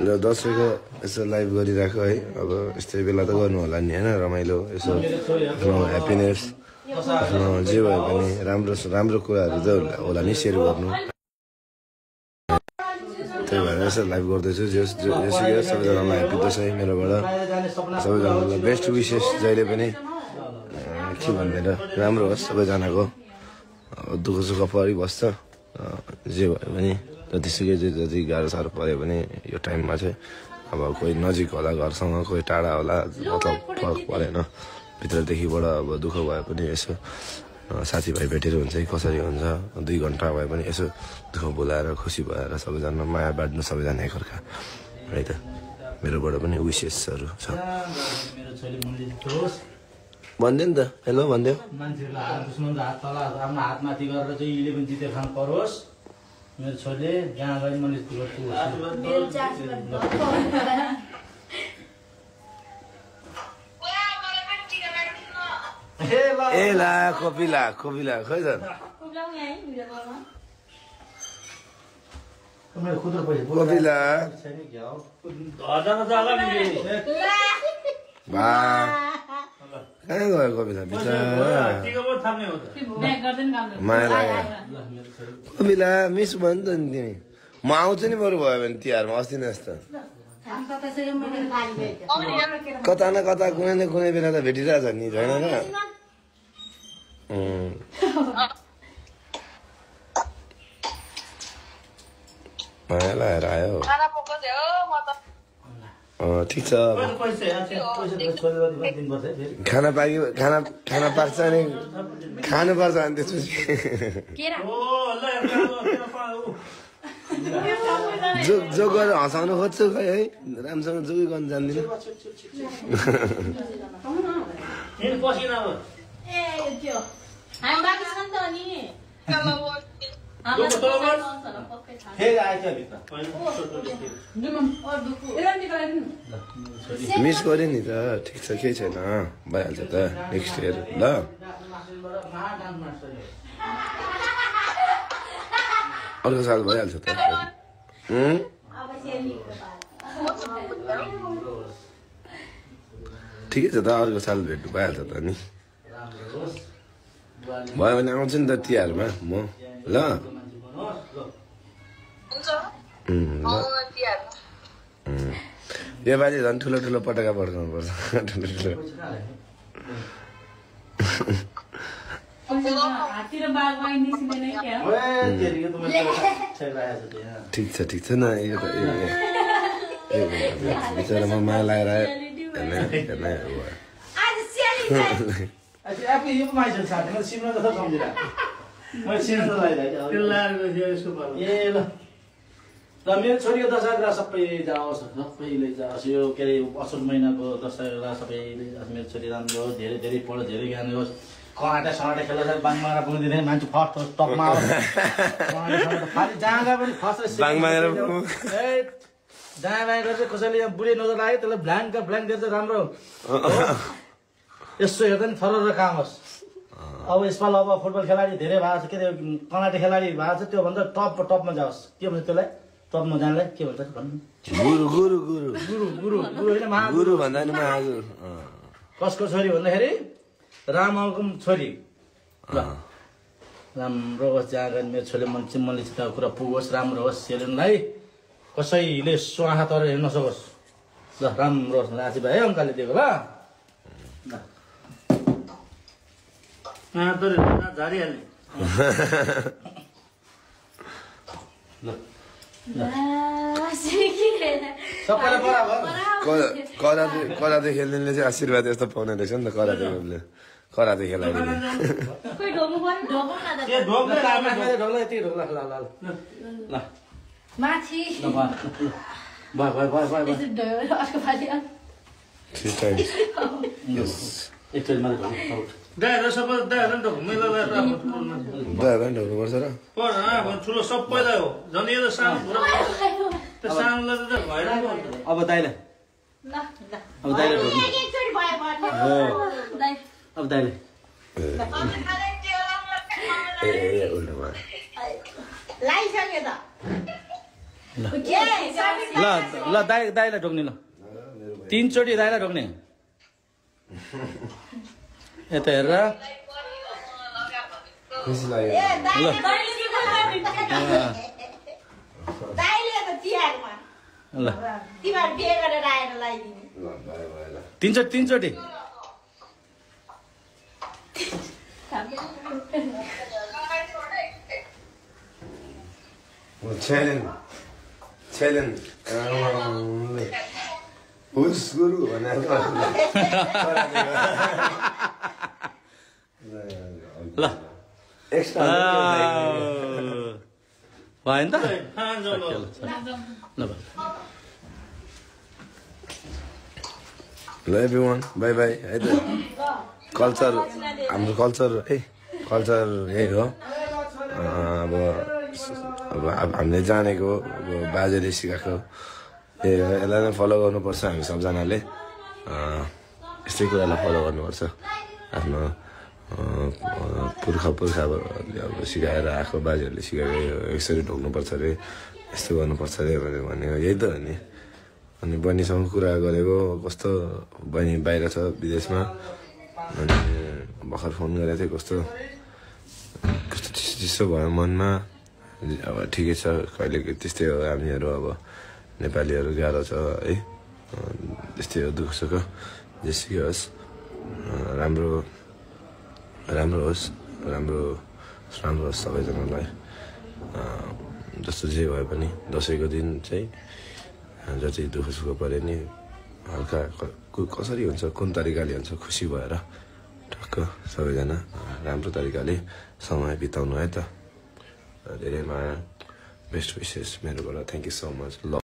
ल दसैँको यसो लाइभ गरिराख है अब यस्तै बेला त गर्नु होला नि होइन रमाइलो यसो आफ्नो ह्याप्पिनेस आफ्नो जे भए पनि राम्रो कुराहरू त होला नि सेयर गर्नु त्यही भएर यसो लाइभ गर्दैछु जेसुकै सबैजनालाई ह्याप्पी दसैँ मेरोबाट सबैजनालाई बेस्ट विसेस जहिले पनि के भन्दैन राम्रो होस् सबैजनाको दुःख सुख परिबस्छ जे भयो भने जतिसुकै जति गाह्रो साह्रो पऱ्यो भने यो टाइममा चाहिँ अब कोही नजिक होला घरसँग कोही टाढा होला मतलब फरक परेन भित्रदेखिबाट अब दुःख भए पनि यसो साथीभाइ भेटेर हुन्छ कि कसरी हुन्छ 2 घन्टा भए पनि यसो दुःख बोलाएर खुसी भएर सबैजना माया बाँड्नु सबैजना एकअर्का है त मेरोबाट पनि विशेषहरू छ भन्दै नि त हेलो भन्दै मान्छेहरुलाई हात दुश्मनको हात तल आफ्नो हात माथि गरेर चाहिँ 11 जितेर खान परोस् मेरो छोरीले जहाँ गए मैले गर्छु ए ला कपिला खै त कपिला कहाँ गयो कपिला माया लाग्यो कपिला मिस भयो नि त नि तिमी म आउँछु नि बरु भयो भने तिहारमा अस्ति नै जस्तो कता न कता कुनै न कुनै बेला त भेटिरहेछ नि छैन र माया लगाएर आयो ठिक छ खाना पाक्छ नि खानुपर्छ अनि त्यसपछि जो गरेर हँसाउन खोज्छु खै है राम्रोसँग जोगी गर्नु जान्दिनँ मिस गरेँ नि त ठिक छ केही छैन भइहाल्छ त नेक्स्ट इयर ल अर्को साल भइहाल्छ त ठिकै छ त अर्को साल भेट्नु भइहाल्छ त नि भयो भने आउँछु नि त तिहारमा म ल यो पालि झन् ठुलो पटका पड्काउनु पर्छ ठुलो ठिक छ न यो त बिचरामा माया लगाएर र मेरो छोरीको दशहरा सबै जाओस् सबैले जाओस् यो के अरे असोज महिनाको दशहरा सबैले मेरो छोरी राम्रो होस् धेरै पढोस् धेरै ज्ञान होस् कनाटा सनाटा खेल्दा बाङमारा पुग्दैन मान्छे फर्स्ट होस् टपमा जहाँ गए पनि फर्स्ट जहाँ बाहिर चाहिँ कसैले यहाँ बुढी नजर लाग्यो त्यसलाई ब्ल्याङ्क दिएर चाहिँ राम्रो यसो हेर्दा नि फरर काम होस् अब यसपाल अब फुटबल खेलाडी धेरै भएको छ के अरे कनाटे खेलाडी भएको छ त्योभन्दा टपमा जाओस् के भन्छ त्यसलाई टपमा जानलाई के भन्छ भन्नु गुरु भन्दा नि महागुरु कसको छोरी भन्दाखेरि रामको छोरी ल राम्रो होस् जहाँ गए मेरो छोरीले मनले चिताको कुरा पुगोस् राम्रो होस् सेलेनलाई कसैले स्वाहा तर हेर्न नसकोस् ल राम्रो होस् राजी भाइ अङ्काले दिएको ल झारिहाल्ने कराते खेल्नेले चाहिँ आशीर्वाद यस्तो पाउने रहेछ नि त कराते खेलाडीले ठुलो सबैलाई हो झन् यो सानो अब दाइले अब दाइले ल ल दाइलाई ढोक्ने ल 3 चोटि दाइलाई ढोक्ने यता हेरेर खुसी लाग्यो ल 3 चोटि च्यालेन्ज हुस गुरु भनेर ल एक्स्ट्रा भयो नि त ल एभ्रिवान बाई बाई है त कल्चर हाम्रो कल्चर है कल्चर यही हो अब हामीले जानेको अब बाजेले सिकाएको यसलाई नै फलो गर्नुपर्छ हामी सबजनाले यस्तै कुरालाई फलो गर्नुपर्छ आफ्नो पुर्खाहरूले अब सिकाएर आएको बाजेहरूले सिकाएको यसरी ढोक्नुपर्छ अरे यस्तो गर्नुपर्छ अरे भनेको यही त हो नि अनि बहिनीसँग कुरा गरेको कस्तो बहिनी बाहिर छ विदेशमा अनि भर्खर फोन गरेको थिएँ कस्तो चिसो भयो मनमा अब ठिकै छ कहिले त्यस्तै हो हामीहरू अब नेपालीहरू गाह्रो छ है त्यस्तै हो दुःख सुख जेसुकै होस् राम्रो होस् सबैजनालाई जस्तो जे भए पनि दसैँको दिन चाहिँ जति दुःख सुख परे नि हल्का कसरी हुन्छ कुन तरिकाले हुन्छ खुसी भएर ठक्क सबैजना राम्रो तरिकाले समय बिताउनु है त धेरै माया बेस्ट विसेस मेरोबाट थ्याङ्क यू सो मच ल